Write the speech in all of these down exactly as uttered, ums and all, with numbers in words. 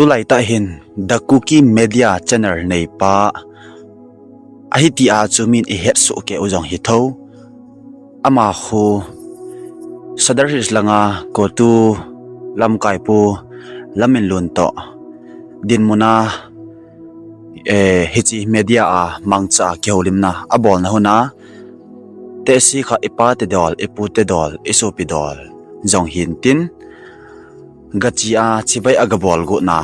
Tulai tah hin The Kuki Media Channel neipa ahi tia chu min ihet soh kei u jong hi tho. Ama khu Sadar Hills langa Kotu lamkaipu Laminlun toh dinmuna, eh, hiche media a mangcha a kihoulimna abolna huna, tehse khat ipa te dol, ipu te dol, isopi dol jong hintin, gachi a chibai a gabol gotna,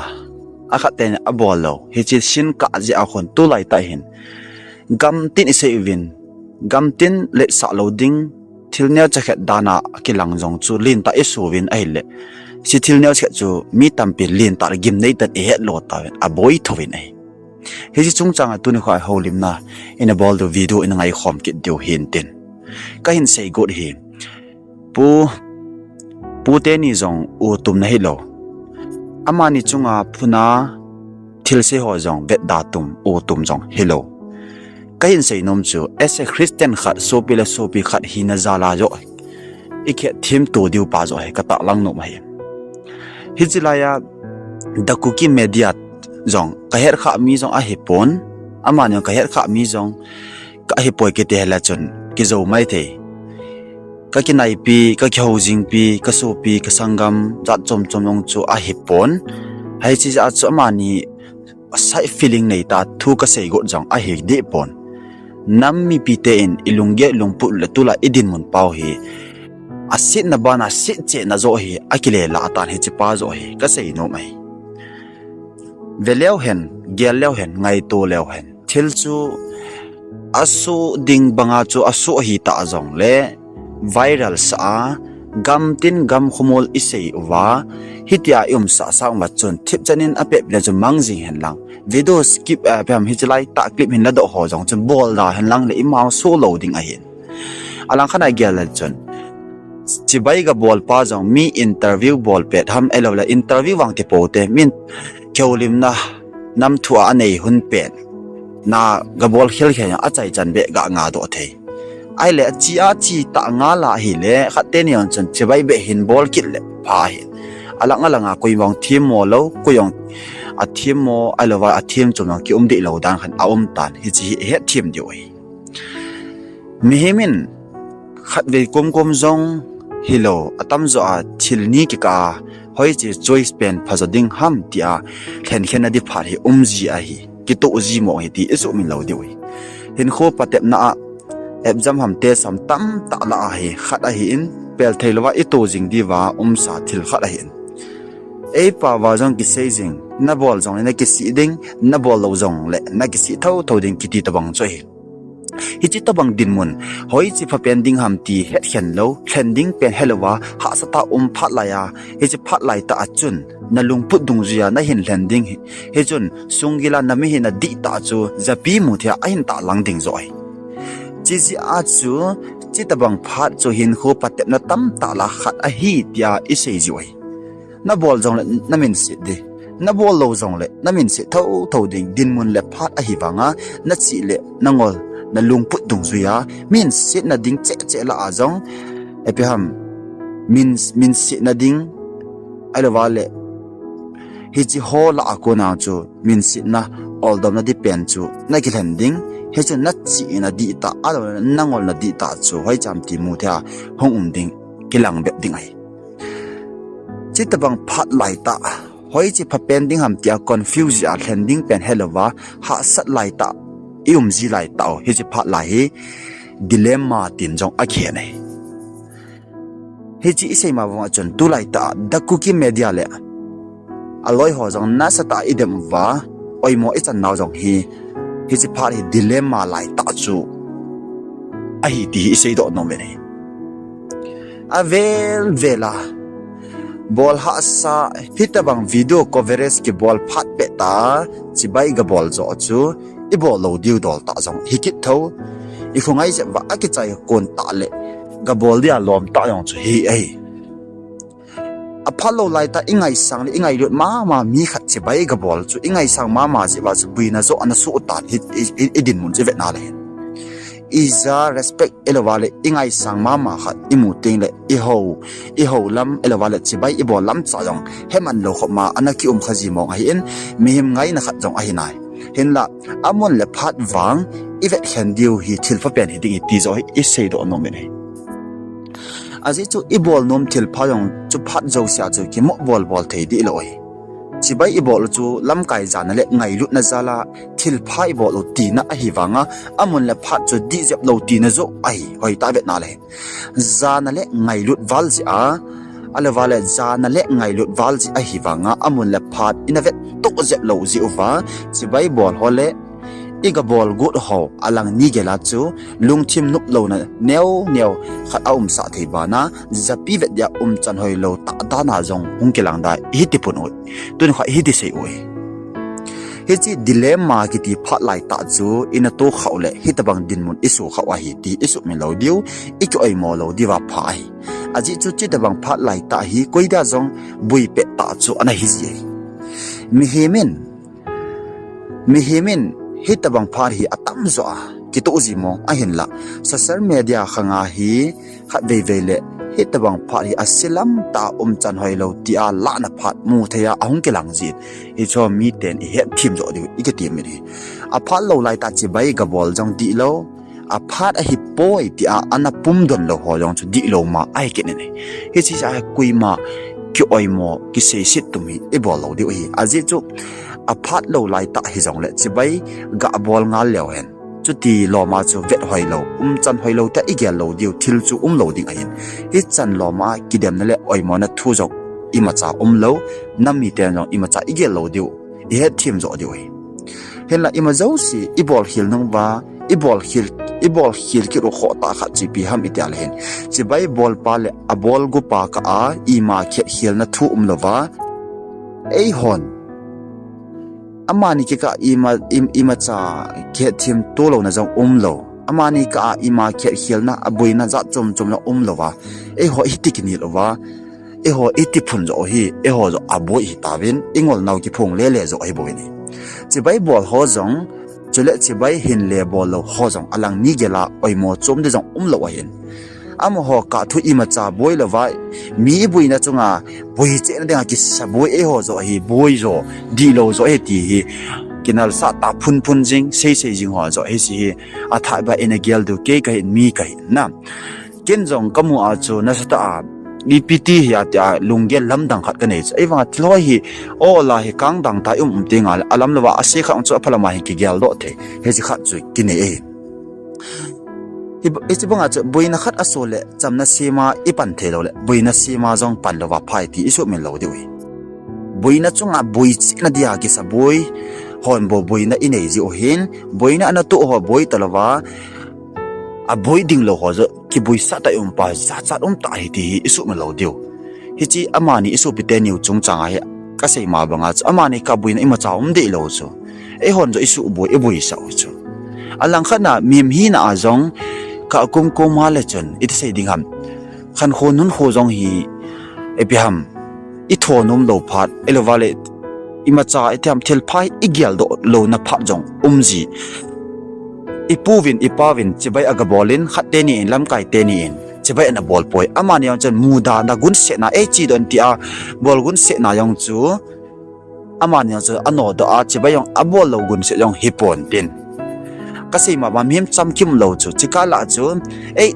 akhat ten abol lou. Hiche sin kah jeh a khun tulai tah hin gamtin isei uvin, gamtin letsah lou ding, thil neocha khat dan a kilang jong chu lentah isu uvin ahile, hiche thil neocha khat chu mi tampi lentah le gimnei tah in ihet lou tauvin, aboi thouvin ahi. Hiche chungchang a tuni kho a houlimna ina bol diu video ina ngaikhom kit diu hintin, kahin sei got hi. Pu, pu teni jong u tumna hilou, amani chunga phuna thilse ho jong vetda tum, u tum jong hilou. Kahin seinom chu, as a Christian khat, sopi le sopi khat hina jal a joh, ikhet themto diu pa joh hi katahlang nom ahi. Hiche laiya The Kuki Media jong kahet khah mi jong ahipon, amani jong kahet khah mi jong ahipoi kiti hile chun kijou mai thei. Kakinaipi, kakihou jingpi, kasopi, kasanggam jat chom chom jong chu ahipon. Hiche jeh a chu amani side feeling neitah thu kasei got jong ahi dehpon. Nam mipite in ilunggel lungput le tulai idinmun pau hi asetna bana setchehna joh hi akile lah tan hiche pa joh hi kaseinom ahi. Veleu hen, gel leu hen, ngaito leu hen, thil chu asoh ding banga chu asoh ahitah jongle viral sah a, gamtin gam khomol isei uva, hitia iumsah sah uva chun thipchan in apepna chu mang jing henlang, video skip, eh, pem hiche laitah clip hin ladoh ho jong chun bolda henlang le ima soh lou ding ahin. Alangkhat a gel le chun chibai gabol pa jong mi interview bol pet ham, ahilou le interview vang ti pou te, min kihoulimna nam thu a anei hun pet na gabol khel khel a achaichan beh ga ngadoh thei. Ahile achi a chi tah ngal ahile khat teni jong chun chibai beh hin bol kit le pha ahi. Alang alanga koi jong themmo lou, koi jong athemmo, ahilouva athem chom jong kium deh lou dan khat aumtan, hiche hi ihet them diu ahi. Mihem in khatvei komkom jong hilou, atamjo a thil ni kikah a, hoiche choice pen phajo ding ham tia lhenkhenna di phat hi umji ahi, kitoh ji mong ahi ti isuhmil lou diu ahi. Hinkho patepna a exam ham test ham tamtah lah ahi, khat ahin, pel theilouva ito jing diuva umsa thil khat ahin. Eipao va jong kisei jing, nabol jongle nakisih ding, nabol lou jongle nakisih thouthou ding kiti tobang chu ahi. Hiche tobang dinmun, hoiche phapen ding ham ti hetkhen lou, lhen ding pen helouva, hahsatah um phat laiya, hiche phat laitah a chun nalungput dungjuiya nahin lhen ding hi, hichun sunggila namihina dihtah chu japi mu thei a ahin tahlang ding joh ahi. Chujeh a chu, chutobang phat chu hinkho patepna tamtah lah a khat ahi tia isei jiu ahi. Nabol jongle naminset ding, nabol lou jongle naminset thouthou ding dinmun le phat ahi vanga, nachih le nangol, nalungput dungjuiya minsetna ding chehcheh lah a jong, ipi ham, min, minsetna ding, ahilouva le hiche ho lah a kona chu minsetna, oldomna di pen chu nakilhen ding, hichun nachihna dihtah, ahiloule nangolna dihtah chu hoicham ti mu thei a hung um ding, kilang bep ding ahi. Chutobang phat laitah, hoiche phapen ding ham tia confuse a lhen ding pen helouva, hahsat laitah, iumji laitah u, hiche phat lai hi dilemma tin jong akhen ahi. Hiche isei ma banga chun tulaitah a The Kuki Media le aloi ho jong nasatah a idem uva, oimo ichan nau jong hi, hiche phat hi dilemma laitah chu ahi ti hi iseidoh nom uvin ahi. Avel vel a bol hahsa, hitobang video coverage kibol phat pettah a chibai gabol joh chu ibol lou diu dol tah jong hikit thou. Ikhongai jep uva akichai kon tah le gabol dia lom tah jong chu hi ahi. Aphalou laitah ingaisang le ingailut mama mi khat chibai gabol chu ingaisang mama jeh uva chu boina joh ana soh tan hi, i, i, idinmun chu ivetna le hin. ija respect ahilou vale ingaisang mama khat imu tengle ihou, ihou lam ahilou vale chibai ibol lam cha jong heman lou khop ma ana kium kha ji mong ahin, mihem ngaina khat jong ahi nai. Hinla amun le phat vang ivet khen diu hi thil pha pen hi ding hi ti joh hi isei doh nom in ahi. Ajeh chu ibol nom thil pha jong chu phat jousea chu kimo bol bol thei dih lou ahi. Chibai ibol u chu lamkai jana le ngailutna jala thil pha ibol u tina ahi vanga amun le phat chu dih jep lou tina joh ahi, hoitah vetna le. Jana le ngailut val jeh a, ahilou vale jana le ngailut val jeh ahi vanga amun le phat ina vet toh jep lou jeh uva, chibai bol ho le iga bol got ho alang ni gela chu lungthim nop louna neo neo khat aumsah thei bana, japi vet dia umchan hoilou tah dana jong hung kilang da hiti pun u. Tuni kha hiti sei u hi. Hiche dilemma kiti phat lai tah chu ina to khah u le hitobang dinmun iso khah u ahi ti isuhmil lou diu, ikioimo lou diuva pha ahi. Ajeh chu chutobang phat lai tah hi koi dia jong boi pet tah chu ana hi ji ahi. Mihem in, mihem in hitobang phat hi atamjo a kitoh ji mong ahinla social media khanga hi khatvei vei le hitobang phat hi aselam tah a umchan hoilou tia lahna phat mu thei a ahung kilang jin, hichu miten ihet them joh diu ikiti min hi. Aphat lou lai tah chibai gabol jong dihlou, aphat ahipoi tia ana pumdon lou ho jong chu dihlou ma ahi kit in ahi. Hiche jeh a hi koima kioimo kiseiset tum hi ibol lou diu ahi. Ajeh chu aphat lou lai tah hijongle chibai gabol ngal leu hen, chuti loma chu vet hoilou, umchan hoilou tia igel lou diu thil chu umlou ding ahin. Hichan loma kidemna le oimona thu jong imacha umlou, nam miten jong imacha igel lou diu, ihet them joh diu ahi. Hinla ima jouse ibol khel nung uva, ibol khel, ibol khel kit u khoh tah khat chu ipi ham itia le hin, chibai bolpa le abolgupa kah a ima khet khelna thu umlouva, eihon amani kikah ima, im, imacha kihet them to louna jong umlou, amani kah a ima khet khelna aboina jat chom chom jong umlouva, eiho hiti kinel uva, eiho iti phun joh hi eiho joh aboi hitauvin, ingolnau kiphong lele joh ahi bou in ahi. Chibai bol ho jong, chule chibai hin le bol lou ho jong alang ni gela oimo chom ding jong umlou ahin. Amaho kah thu imacha boi louva, mi boina chunga boi chehna dinga kisa boi eiho joh hi boi joh, dihlou joh ahi ti hi kinalsah tah phun phun jing, sei sei jing ho joh hiche hi athah ba ina gel diu, kei kahin, mi kahin na. Ken jong kamu a chu nasatah a ipi ti hia tia lunggel lamdang khat kanei chu. Ahivanga thil hoi hi, o la hi kangdang tah a i um um tengle alam louva ase khat chu apha lama hi kigeldoh thei, hiche khat chu kinei ahi. Hi, hiche banga chu boina khat aso le chamna sema ipan thei lou le boina sema jong pan louva phai ti isuhmil lou diu ahi. Boina chunga boi chehna dia kisa boi hon bou boina inei jiu hin, boina ana toh ho boi talouva, aboi ding lou ho joh kiboisah tah a i umpa jachat um tah ahi ti hi isuhmil lou diu. Hiche amani isopi teniu chungchanga hi kasei ma banga chu amani kah boina imacha um deh lou chu, eihon joh isuhboi iboisah u chu. Alangkhat na mihem hina a jong kah kum kum a le chun iti sei ding ham, khankho nunkho jong hi ipi ham, ithonom lou phat, ahilouvale imacha iti ham thil pha igeldoh louna phat jong um ji. Ipuvin ipauvin chibai agabol in, khat teni in, lamkai teni in chibai ana bolpoi. Amani jong chun mudahna gunsetna, ei chedoh in tia bol gunsetna jong chu amani jong chu anodoh a, chibai jong abol lou gunset jong hipon tin. Kasei ma banga mihem chamkim lou chu, chukah lah chu, ei,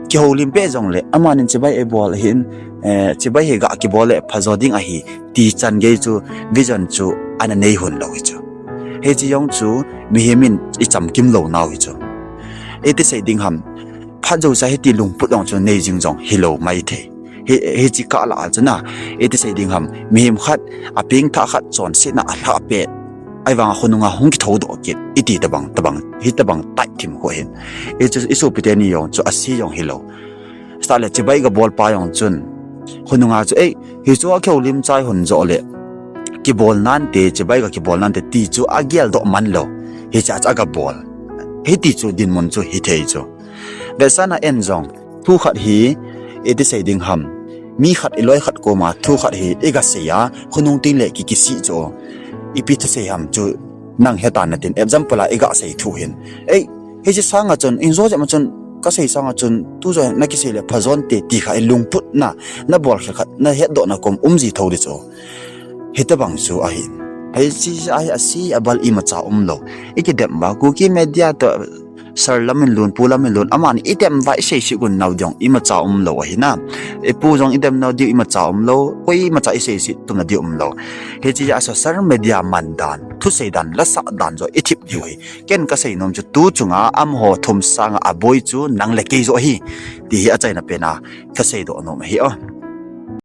kihoulim peh jongle, amanin chibai eibol ahin, eh, chibai hi ga kibol le phajo ding ahi, ti chan gei chu, vision chu ana neihon lou hi chu. Hiche jong chu mihem in ichamkim lounau hi chu. Iti sei ding ham, phat jousea hiti lungput jong chu nei jing jong hilou maithei. Hi, hiche kah lah a chu na, iti sei ding ham, mihem khat, apengthah khat chonsetna alhah pet, ahivanga khonunga hung kithoudoh kit iti tobang, tobang, hitobang tah thim khu hin, hichu isopi teni jong chu ase jong hilou. Chutah le chibai gabolpa jong chun khonunga chu, ei, hichu akihoulim chai hon joh le kibol nante, chibai gakibol nante ti chu ageldoh man lou, hichea chu agabol. Hiti chu dinmun chu hithei chu. Vetsahna en jong, thu khat hi, iti sei ding ham, mi khat iloi khat koma thu khat hi igasei a, khonung tengle ki, kisih chu, ipi thusei ham chu nang hetan natin, example a igasei thu hin, ei, Hiche sanga chun, injo jep ma chun, kasei sanga chun, tujo nakisei le phajon te ti kha ilungputna, nabol kha khat, nahetdohna kom umji thou di chu. Hitobang chu ahi. Hiche ahi ase abal imacha umlou. Ikidem uva, Kuki Media toh, Sir Laminlun, Pu Laminlun, amani idem uva iseiset gun nau ding imacha umlou ahi na. Ipu jong idem nau ding imacha umlou, koimacha iseiset tumna ding umlou. Hiche a social media man dan, thusei dan, lasah dan joh ithip diu ahi. Ken kasei nom chu tu chunga amaho thum sanga aboi chu nang le kei joh ahi. Ti hi achaina pena kaseidoh nom ahi o.